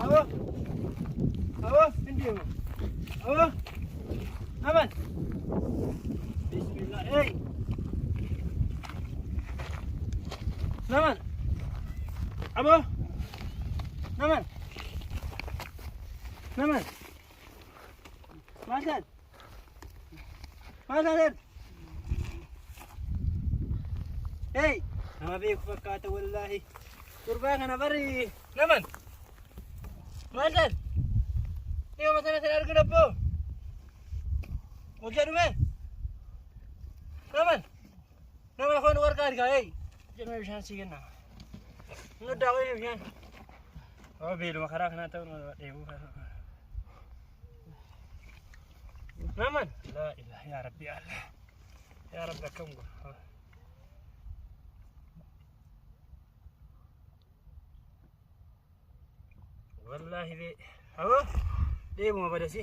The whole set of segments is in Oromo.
Abo. Abo, hin deema. Abo. Aman. Bismillah. Hey. Naman. Abo. Naman. Naman. Maal taate? Maal taate? Hey. Nama beeku fakkaata wallaahi. Gurbaa kana bari naman. Maal taate? Dhiyoo sana sin arginu abboo. Hojjedhume. Naman. Nama koon warqaa argaa hey. Jedhame bishaan sii kenna. Nu daawwee bishaan. Oo beeluma karaa kanaa ta'uu nama dheebuu kana. Naman. Laa ilaha yaa rabbi Allah. Yaa rabbi akkam godha. Wallaahi bee. Aboo dheebuma badasi.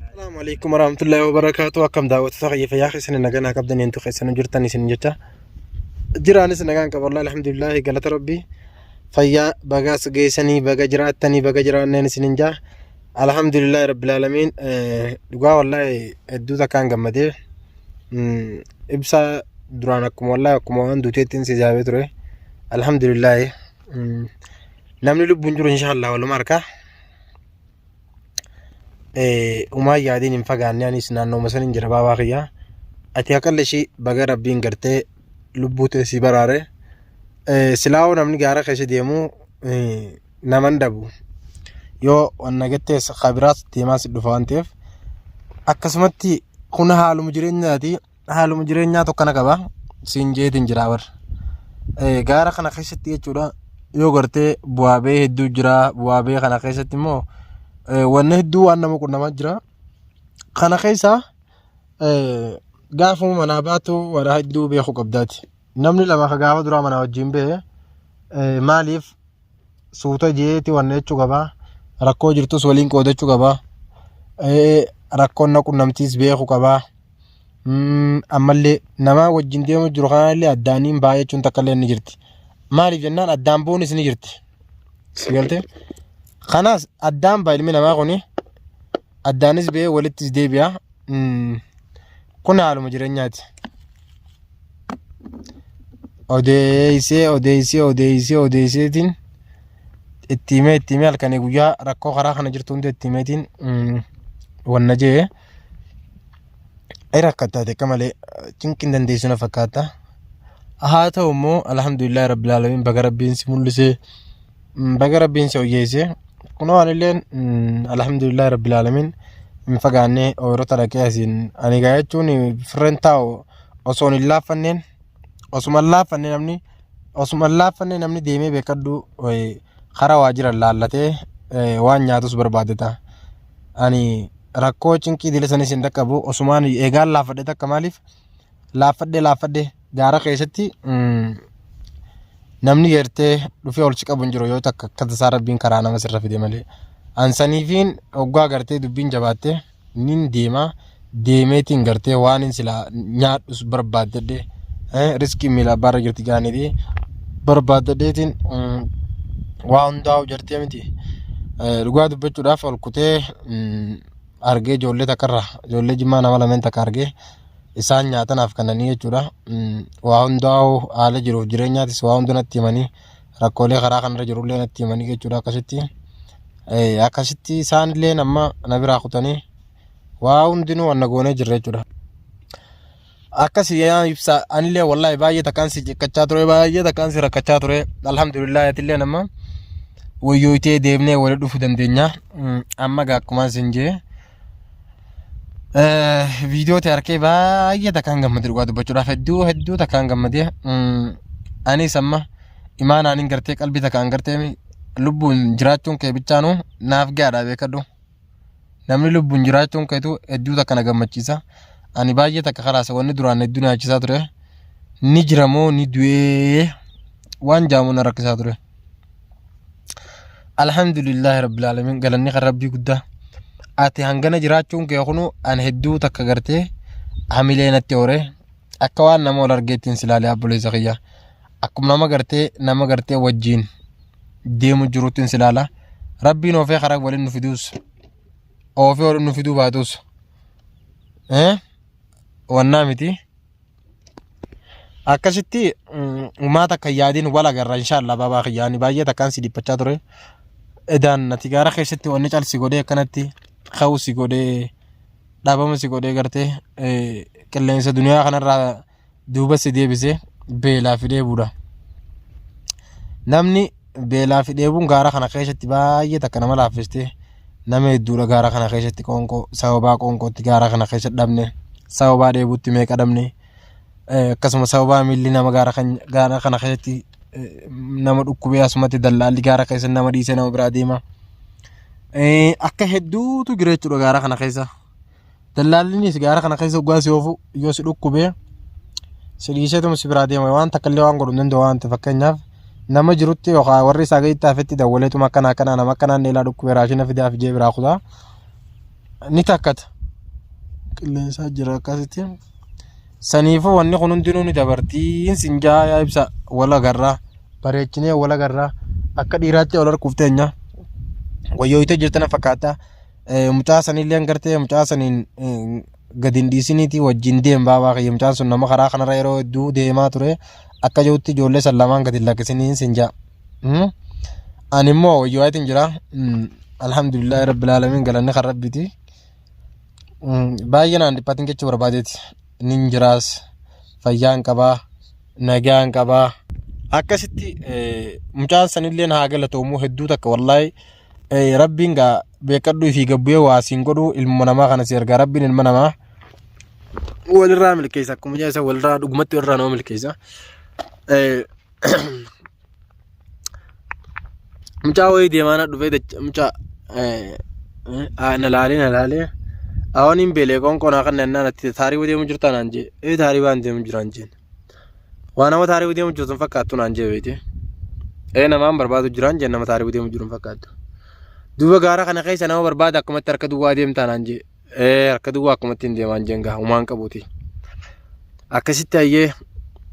Assalamu alaikum warahmatullahi wabarakatuh. Akkam daawwattoota kiyya fayyaa keessan nagaa qabdan eentu keessan jirtan isin jecha. Jiraanis nagaan qaba wallahi alhamdulillah galata rabbii. Fayyaa bagaas geessanii baga jiraattanii baga jiraanneen isin jaa. Alhamdulillah rabbil alamin dhugaa wallahi hedduu takkaan gammadee ibsaa duraan akkuma wallahi akkuma waan duuteettiin si jaabee ture. Alhamdulillah namni lubbuun jiru inshallah waluma harkaa. Umaa yaadiin hin fagaanne anis naannooma sanin jira baabaa kiyya. Ati haqalli ishii baga rabbiin gartee lubbuu tee si baraare. Silaa'oo namni gaara keessa deemu naman dabu. Yoo wanna gattees kabiraas deemaa si dhufa waan ta'eef akkasumatti kun haaluma jireenyaati. Haaluma jireenyaa tokkana qaba. Siin jeetiin jira bar. Gaara kana keessatti jechuudha yoo gartee bu'aa ba'ii hedduu jira. Bu'aa ba'ii kana keessatti immoo wanna hedduu waan nama qunnamaa jira. Kana keessa gaafuma manaa baatu waan hedduu beekuu qabdaati. Namni lama ka gaafa duraa manaa wajjin ba'e maaliif suuta jeeti wanna jechuu qaba. Rakkoo jirtus waliin qoodachuu qaba. Rakkoon na qunnamtiis beekuu qaba. Ammallee namaa wajjin deemu jiru kanallee addaaniin ba'a jechuun takka illee ni jirti. Maaliif jennaan addaan bu'uunis ni jirti. Si galtee? Kanaas addaan ba'a ilmi namaa kuni addaanis ba'ee walittis deebi'a. Kun haaluma jireenyaati. Odeessee odeessee odeessee odeesseetiin itti himee itti himee halkanii guyyaa rakkoo karaa kana jirtu hunda itti himeetiin wanna jee. Ay rakkattaate akka malee cinqin dandeessu na fakkaata. Haa ta'u immoo alhamdulillahi rabbil aalamiin baga rabbiin si mul'isee baga rabbiin si hoyyeessee kunoo anilleen alhamdulillahi rabbil aalamiin hin fagaannee ooyirota dhaqee asiin ani gaa jechuun firreen taa'u osoon hin laaffanneen osuma hin laaffanne namni osuma hin laaffanne namni deemee beekadhu karaa waa jiran laallatee waan nyaatus barbaadata. Ani rakkoo cinqii dila sanis hin dhaqqabu osumaan eegaan laaffadhe takka maaliif laaffadhe laaffadhe gaara keessatti namni gartee dhufee ol si qabu hin jiru yoo takka akka tasaa rabbiin karaa nama sirra fide malee. An saniifiin hoggaa gartee dubbiin jabaatte nin deema deemeetiin gartee waan hin silaa nyaadhus barbaaddadhe riskiin miila abbaarra jirti gaaniiti barbaaddadheetiin waa hundaa'u jartee miti. Dhugaa dubbachuudhaaf ol kutee argee ijoollee takkarra ijoollee jimmaa nama lameen takka argee isaan nyaatanaaf kannanii jechuudha. Waa hundaa'u haala jiruuf jireenyaatis waa hunda natti himanii rakkoolee karaa kanarra jirullee natti himanii jechuudha akkasitti. Akkasitti isaanillee amma na biraa kutanii waa hundinuu wanna goonee jirra jechuudha. Akkasi yaa ibsa anillee wallaahi baay'ee takkaan si ciqqachaa ture baay'ee takkaan si rakkachaa ture alhamdulillah atillee amma wayyooytee deemnee wali dhufuu dandeenya amma gaa akkumaan sin jee viidiyoo ta'e harkee baay'ee takkaan gammade dhugaa dubbachuudhaaf hedduu hedduu takkaan gammade anis amma imaanaan hin gartee qalbii takkaan gartee lubbuun jiraachuun kee bichaanuu naaf gaadha beekadhu. Namni lubbuun jiraachuun keetu hedduu takka na gammachiisa. Ani baay'ee takka kalaasa wanni duraan hedduu na yaachisaa ture. Ni jira moo ni du'ee waan jaamu na rakkisaa ture. Alhamdulillahi rabbil alamin galanni kan rabbii guddaa. Ati hangana jiraachuun kee kunu an hedduu takka gartee hamilee natti hore akka waan nama wal argeettiin si ilaalee obboleessa kiyya. Akkuma nama gartee nama gartee wajjiin deemu jirutti si ilaala. Rabbiin oofee karaa waliin nu fiduus oofee waliin nu fiduu baatus wannaa miti. Akkasitti umaa takka yaadiin wal agarra inshaallah baabaa kiyyaani baay'ee takkaan si dhiphachaa ture. Edaan ati gaara keessatti wanni cal si godhee akkanatti ka'u si godhee dhaabama si godhee gartee qilleensa duniyaa kanarraa duuba si deebisee beelaa fi dheebuudha. Namni beelaa fi dheebuun gaara kana keessatti baay'ee takka nama laaffiste nama hedduudha gaara kana keessatti qoonqoo sababaa qoonqootti gaara kana keessa dhabne sababaa dheebuutti meeqa dhabne akkasuma sababaa miilli nama gaara kana keessatti nama dhukkubee asumatti dallaalli gaara keessa nama dhiisee nama biraa deema. Akka hedduutu jira jechuudha gaara kana keessa. Dallaallinis gaara kana keessa hoggaa si oofu yoo si dhukkubee si dhiiseetuma si biraa deema waan takka illee waan godhu hin danda'u waan ta'eef fakkeenyaaf nama jirutti yookaan warri isaa gaditti hafetti dawwaleetuma akkana akkanaa nama akkanaan dheelaa dhukkubee raashina fidaaf jee biraa kutaa ni takkata. Qilleensaa jira akkasitti. Saniifuu wanni kun hundinuu ni dabartiin sin jaa yaa ibsa wal agarraa bareechinee wal agarraa akka dhiiraatti wal arguuf teenya wayyooyitee jirti na fakkaata. Mucaa sanillee gartee mucaa saniin gadi hin dhiisiniiti wajjin deem baabaa kiyya mucaan sun nama karaa kanarra yeroo hedduu deemaa ture akka jirutti ijoollee san lamaan gadi hin lakkisiniin sin jaa. Ani immoo wayyooyaatiin jira. Alhamdulillahi rabbil aalamiin galanni kan rabbiiti. Baay'ee naan dhiphatin jechuu barbaadeeti. Nin jiraas fayyaan qabaa nagaan qabaa. Akkasitti mucaan sanillee haa galatoomu hedduu takka wallaahi rabbiin gaa beekadhu fi gabbu'ee waa siin godhu ilma namaa kana si ergaa rabbiin ilma namaa walirraa milkeessa akkuma jedhan isa walirraa dhugumatti walirraa nama milkeessa. Mucaa wayii deemaa na dhufee mucaa na laalee na laalee awwan hin beelee qoonqoo naa kan naan ati taarii deemu jirtaa naan jee ee taarii waan deemu jiraan jeen. Waa nama taarifu deemu jirtu hin fakkaattu naan jee beekte. Ee namaan barbaadu jiraan jee nama taarifu deemu jiru hin fakkaattu. Duuba gaara kana keessa nama barbaada akkumatti harka duwwaa deemtaa naan jee. Ee harka duwwaa akkumatti hin deemaan jeen gaa humaan qabuuti. Akkasitti hayyee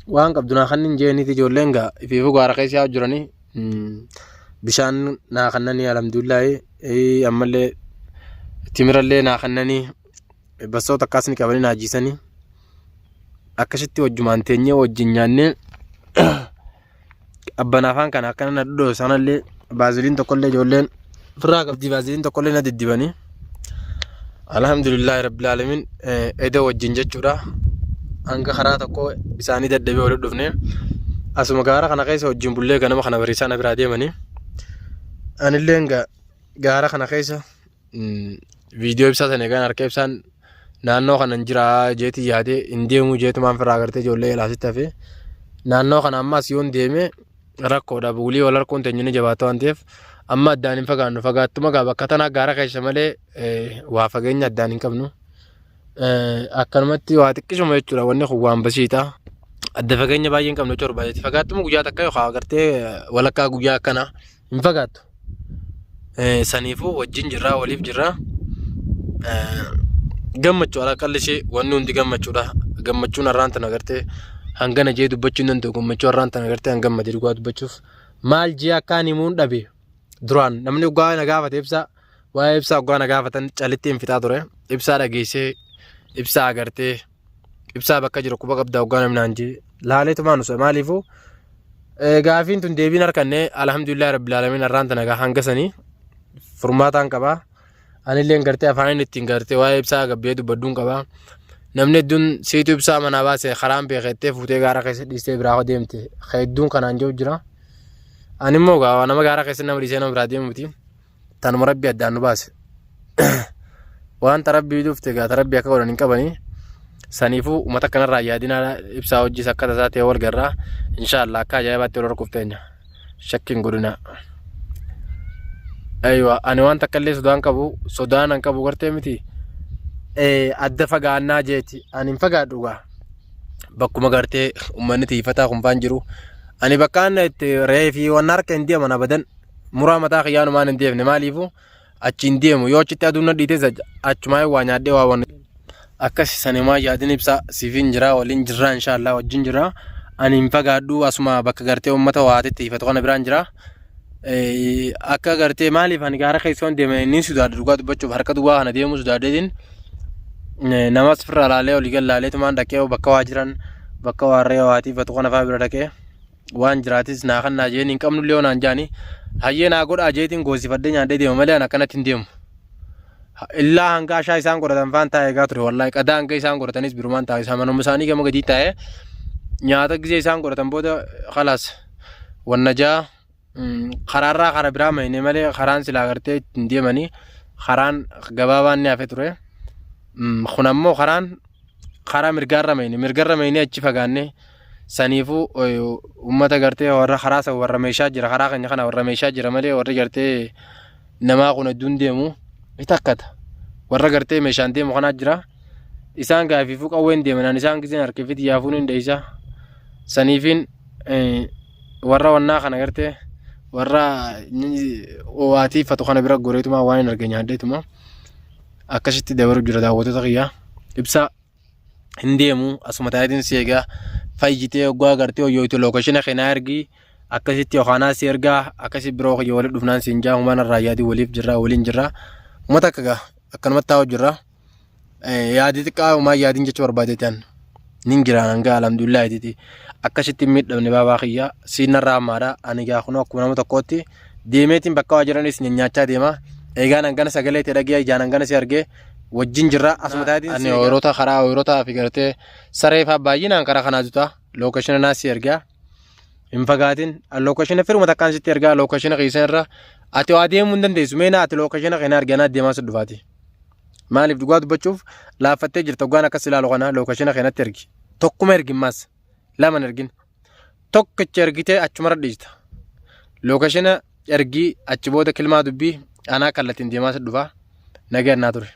waan qabdu naa kannin jeeniiti ijoolleen gaa ifiifuu gaara keessa yaa'u jiranii bishaan naa kannanii alhamdulillahi ammallee timirallee naa kannanii Bassoo takkaas ni qabanii naa jiisanii. Akkasitti wajjumaan teenyee wajjin nyaannee abban afaan kana akkana na dhudhoo sanallee baaziliin tokkollee ijoolleen firraa qabdi baaziliin tokkollee na diddibanii. Alhamdulillahi rabbil alamin eda wajjin jechuudha. Hanga karaa tokko isaanii dadhabee walitti dhufne asuma gaara kana keessa wajjin bullee ganama kana bariisaa na biraa deemanii. Anillee gaara kana keessa viidiyoo ibsaa sana egaan harka ibsaan naannoo kana hin jira jeetii yaadee hin deemuu jeetumaan firraa agartee ijoollee ilaasitti hafee naannoo kana ammas yoon deeme rakkoodha buulii wal harkuun teenya ni jabaata waan ta'eef amma addaan hin fagaannu fagaattuma gaa bakka tanaa gaara keessa malee waa fageenya addaan hin qabnu. Akkanumatti waa xiqqisuma jechuudha wanni kun waan basiidha. Adda fageenya baay'ee hin qabnu jechuudha baay'eetti fagaattuma guyyaa takka yookaan agartee walakkaa guyyaa akkanaa hin fagaattu. Saniifuu wajjin jirraa waliif jirraa. Gammachuu alaa qalli ishee wanni hundi gammachuudha. Gammachuun har'aan tana agartee hangana jee dubbachuu hin danda'u gammachuu har'aan tana agartee hangam gammade dhugaa dubbachuuf. Maal jee akkaan himuun dhabe duraan namni dhugaa na gaafate ibsaa waa'ee ibsaa dhugaa na gaafatan calitti hin fixaa ture. Ibsaa dhageessee ibsaa agartee ibsaa bakka jiru quba qabdaa dhugaa namni naan jee laaleetumaan osoo maaliifuu Gaafiin tun deebiin harkanne alhamdulillah rabbil alamin har'aan tana gaa hanga sanii furmaataan qabaa. Anilleen gartee afaan inni ittiin gartee waa'ee ibsaa gabbee dubbadduun qabaa. Namni hedduun siitu ibsaa manaa baase karaan beekettee fuutee gaara keessa dhiistee biraa deemte. Hedduun kanaan jiru jira. Ani immoo gaa nama gaara keessa nama dhiisee nama biraa deemu miti. Tanuma rabbi addaan nu baase. Wanta rabbii dhufte gaa rabbi akka godhan hin qabanii. Saniifuu uummata akkanarraa yaadinaa ibsaa hojii akka tasaa ta'e wal garraa. Inshaallah akka ajaa'ibaatti wal horkuuf teenya. Shakki hin godhinaa. Aywa ani waan takka illee sodaan qabu sodaan an qabu gartee miti. Adda fagaannaa jeeti ani hin fagaadhu gaa. Bakkuma gartee uummanni tiifataa kun faan jiru. Ani bakka itti re'ee fi waan harka hin deeman abadan. Muraa mataa kiyyaa numaan hin deemne maaliifuu achi hin deemu yoo achitti aduun na dhiites achumaa waa nyaadhee waa waan akkas sanimaa yaadin ibsaa siifin jira waliin jirraa inshaallah wajjin jira ani hin fagaadhu asuma bakka gartee uummata waatitti ifatu kana biraan jira. Akka gartee maaliif ani gaara keessa waan deeme inni sodaadha dhugaa dubbachuuf harka duwwaa kana deemuu sodaadheetiin namas firraa laalee olii gad laaleetumaan dhaqee bakka waa jiran bakka waarree waatiifatu kana fa'aa bira dhaqee waan jiraatis naa kan naa jeen hin qabnullee yoo naan jaani hayyee naa godhaa jeetiin goosifadhee nyaadhee deema malee an akkanatti hin deemu. Illaa hanga ashaa isaan godhatan faan taa'ee eegaa ture wallaahi qadaa hanga isaan godhatanis birumaan taa'e isaan manuma isaanii gama gadii taa'ee nyaata gisee isaan godhatan booda khalaas wanna jaa karaarraa kara biraa mayne malee karaan silaa gartee ittiin deemanii karaan gabaabaan ni hafe ture. Kun ammoo karaan karaa mirgaarra mayne mirgarra mayne achi fagaanne saniifuu uummata gartee warra karaa san warra meeshaa jira karaa keenya kana warra meeshaa jira malee warri gartee namaa kun hedduun deemu ni takkata. Warra gartee meeshaan deemu kanaa jira. Isaan gaafiifuu qawween deeman isaan giseen harkifiti yaafuun hin dheeysa. Saniifiin warra wannaa kana gartee warra waatiifatu kana bira goreetuma waan hin arge nyaadheetuma akkasitti dabaru jira daawwattoota kiyyaa. Ibsaa hin deemu asuma taa'eetiin si eegaa fayyitee hoggaa gartee hoyyooytu lookeshina keenaa ergii akkasitti yookaanaa si ergaa akkasi biroo kiyya walitti dhufnaan siin jaa humaan irraa yaadii waliif jirraa waliin jirraa uummata akka gaa akkanumatti taa'u jirra yaadii xiqqaa humaan yaadiin jechuu barbaadeetan nin jiraan hanga alhamdulillah jedhi akkasitti hin miidhamne baabaa kiyya siin narraa ammaadha ani gaa kunoo akkuma nama tokkootti deemeetiin bakka waa jiranis nyaachaa deema eegaan hangana sagalee ta'e dhagee ijaan hangana si argee wajjin jirra asuma taatiin ani ooyirota karaa ooyirotaa fi gartee saree faa baay'inaan karaa kanaa tuta lookeshina naa si ergaa hin fagaatin lookeshina firuma takkaan sitti ergaa lookeshina keessan irra ati waa deemuu hin dandeessu mee naa ati lookeshina kana argaa naa deemaa si dhufaati maaliif dhugaa dubbachuuf laaffattee jirta dhugaan akkas ilaalu kana lookeshina kanatti ergi tokkuma ergin maas lama hin ergin tokkicha ergitee achumarra dhiista lookeshina ergii achi booda kilmaa dubbii anaa kallattiin deemaa si dhufaa nagaa naa ture.